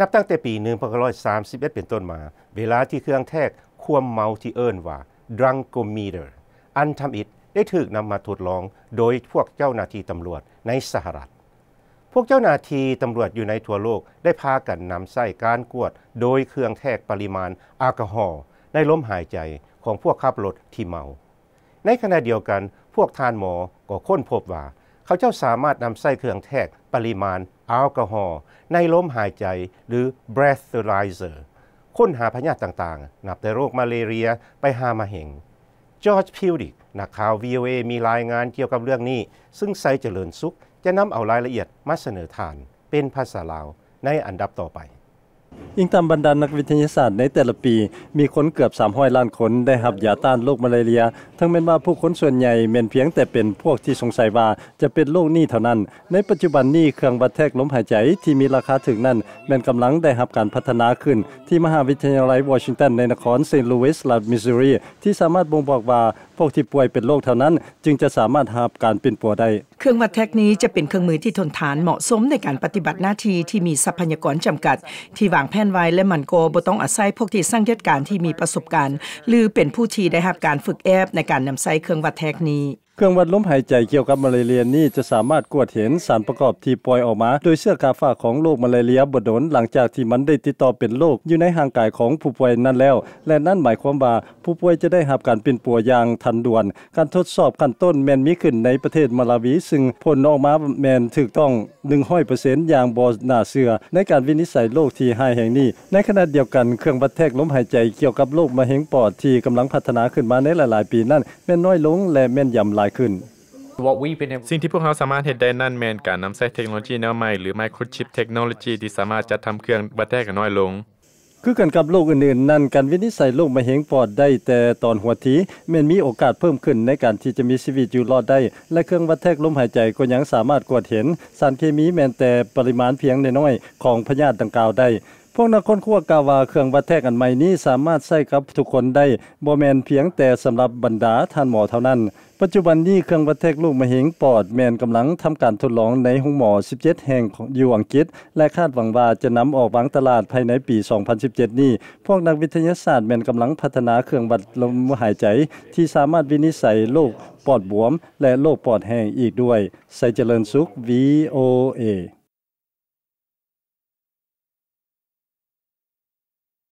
ນັບຕັ້ງແຕ່ປີໜຶ່ງພັນເກົ້າຮ້ອຍສາມສິບເອັດເປັນຕົ້ນມາ, ເວລາທີ່ເຄື່ອງແທກຄວາມເມົາທີ່ເອີ້ນວ່າ Drunkometer ອັນທຳອິດໄດ້ຖືກນຳມາທົດລອງໂດຍພວກເຈົ້າໜ້າທີ່ຕຳຫຼວດໃນສະຫະລັດ. ພວກເຈົ້າໜ້າທີ່ຕຳຫຼວດຢູ່ໃນທົ່ວໂລກໄດ້ພາກັນນຳໃຊ້ການກວດໂດຍເຄື່ອງແທກປະລິມານແອລກໍຮໍໃນລົມຫາຍໃຈຂອງພວກຂັບລົດທີ່ເມົາ. ໃນຂະນະດຽວກັນ, ພວກທ່ານໝໍກໍຄົ້ນພົບວ່າ ເຂົາເຈົ້າສາມາດນຳໃຊ້ເຄື່ອງແທກປະລິມານແອລກໍຮໍໃນລົມຫາຍໃຈ ຫຼື breathalyzer ຄົ້ນຫາພະຍາດຕ່າງໆ ນັບແຕ່ໂລກມາເລເຣັຍໄປຫາມະເຮັງ. George Pildick ນັກຂ່າວ VOA ມີລາຍງານກ່ຽວກັບເລື່ອງນີ້, ຊຶ່ງໄຊຈະເລີນສຸກຈະນຳເອົາລາຍລະອຽດມາສະເໜີທ່ານເປັນພາສາລາວໃນອັນດັບຕໍ່ໄປ. ອີງຕາມບັນດານັກວິທະຍາສາດ, ໃນແຕ່ລະປີ ມີຄົນເກືອບສາມຮ້ອຍລ້ານຄົນໄດ້ຮັບຢາຕ້ານໂລກມາເລເຣັຍ, ເຖິງແມ່ນວ່າຜູ້ຄົນສ່ວນໃຫຍ່ແມ່ນພຽງແຕ່ເປັນພວກທີ່ສົງໄສວ່າຈະເປັນໂລກນີ້ເທົ່ານັ້ນ. ໃນປັດຈຸບັນນີ້, ເຄື່ອງວັດແທກລົມຫາຍໃຈທີ່ມີລາຄາຖືກນັ້ນ ແມ່ນກຳລັງໄດ້ຮັບການພັດທະນາຂຶ້ນທີ່ມະຫາວິທະຍາໄລວໍຊິງຕັນ ໃນນະຄອນເຊນต์ລູວິສ ລັດມິຊູຣີ ທີ່ສາມາດບົ່ງບອກວ່າ ພວກທີ່ປ່ວຍເປັນໂລກເທົ່ານັ້ນຈຶ່ງຈະສາມາດຮັບການປິ່ນປົວໄດ້. ເຄື່ອງວັດແທກນີ້ຈະເປັນເຄື່ອງມືທີ່ທົນທານ, ເໝາະສົມໃນການປະຕິບັດໜ້າທີ່ທີ່ມີຊັບພະຍາກອນຈຳກັດທີ່ວາງແຜນໄວ້ ແລະ ມັນກໍບໍ່ຕ້ອງອາໄສພວກທີ່ສັງເກດການທີ່ມີປະສົບການ ຫຼື ເປັນຜູ້ທີ່ໄດ້ຮັບການຝຶກແອບໃນການນຳໃຊ້ເຄື່ອງວັດແທກນີ້. ເຄື່ອງວັດລົມຫາຍໃຈກ່ຽວກັບມາເລເຣັຍນີ້ຈະສາມາດກວດເຫັນສານປະກອບທີ່ປ່ອຍອອກມາໂດຍເຊື້ອກາຝາກຂອງໂລກມາເລເຣັຍບໍ່ດົນຫຼັງຈາກທີ່ມັນໄດ້ຕິດຕໍ່ເປັນໂລກຢູ່ໃນຮ່າງກາຍຂອງຜູ້ປ່ວຍນັ້ນແລ້ວ ແລະ ນັ້ນໝາຍຄວາມວ່າ ຜູ້ປ່ວຍຈະໄດ້ຮັບການປິ່ນປົວຢ່າງທັນດ່ວນ. ການທົດສອບຂັ້ນຕົ້ນແມ່ນມີຂຶ້ນໃນປະເທດມາລາວີ, ຊຶ່ງຜົນອອກມາແມ່ນຖືກຕ້ອງໜຶ່ງຮ້ອຍເປີເຊັນ ຢ່າງບໍ່ໜ້າເຊື່ອໃນການວິນິດໄສໂລກທີ່ຮ້າຍແຮງນີ້. ໃນຂະນະດຽວກັນ, ເຄື່ອງວັດແທກລົມຫາຍໃຈກ່ຽວກັບໂລກມະເຮັງປອດທີ່ກຳລັງພັດທະນາຂຶ້ນມາໃນຫຼາຍໆປີນັ້ນ ແມ່ນນ້ອຍລົງ ແລະ ແມ່ນຢຳຫຼາຍຂຶ້ນ. ສິ່ງທີ່ພວກເຮົາສາມາດເຮັດໄດ້ນັ້ນແມ່ນການນຳໃຊ້ເທັກໂນໂລຈີແນວໃໝ່ ຫຼື ໄມໂຄຣຊິບເທັກໂນໂລຈີ ທີ່ສາມາດຈັດທຳເຄື່ອງວັດແທກໃຫ້ນ້ອຍລົງ. ຄືກັນກັບໂລກອື່ນໆນັ້ນ, ການວິນິດໄສໂລກມະເຮັງປອດໄດ້ແຕ່ຕອນຫົວທີ ແມ່ນມີໂອກາດເພີ່ມຂຶ້ນໃນການທີ່ຈະມີຊີວິດຢູ່ລອດໄດ້ ແລະ ເຄື່ອງວັດແທກລົມຫາຍໃຈກໍຍັງສາມາດກວດເຫັນສານເຄມີແມ່ນແຕ່ປະລິມານພຽງນ້ອຍໆຂອງພະຍາດດັ່ງກ່າວໄດ້. ພວກນັກຄົ້ນຄວ້າກ່າວວ່າ ເຄື່ອງວັດແທກອັນໃໝ່ນີ້ສາມາດໃຊ້ກັບທຸກຄົນໄດ້, ບໍ່ແມ່ນພຽງແຕ່ສຳລັບບັນດາທ່ານໝໍເທົ່ານັ້ນ. ປັດຈຸບັນນີ້ ເຄື່ອງວັດແທກໂລກມະເຮັງປອດແມ່ນກຳລັງທຳການທົດລອງໃນໂຮງໝໍສິບເຈັດແຫ່ງຢູ່ອັງກິດ ແລະ ຄາດຫວັງວ່າຈະນຳອອກວາງຕະຫຼາດພາຍໃນປີສອງພັນສິບເຈັດນີ້. ພວກນັກວິທະຍາສາດແມ່ນກຳລັງພັດທະນາເຄື່ອງວັດລົມຫາຍໃຈທີ່ສາມາດວິນິດໄສໂລກປອດບວມ ແລະ ໂລກປອດແຫ້ງອີກດ້ວຍ. ໄຊຈະເລີນສຸກ ວີໂອເອ.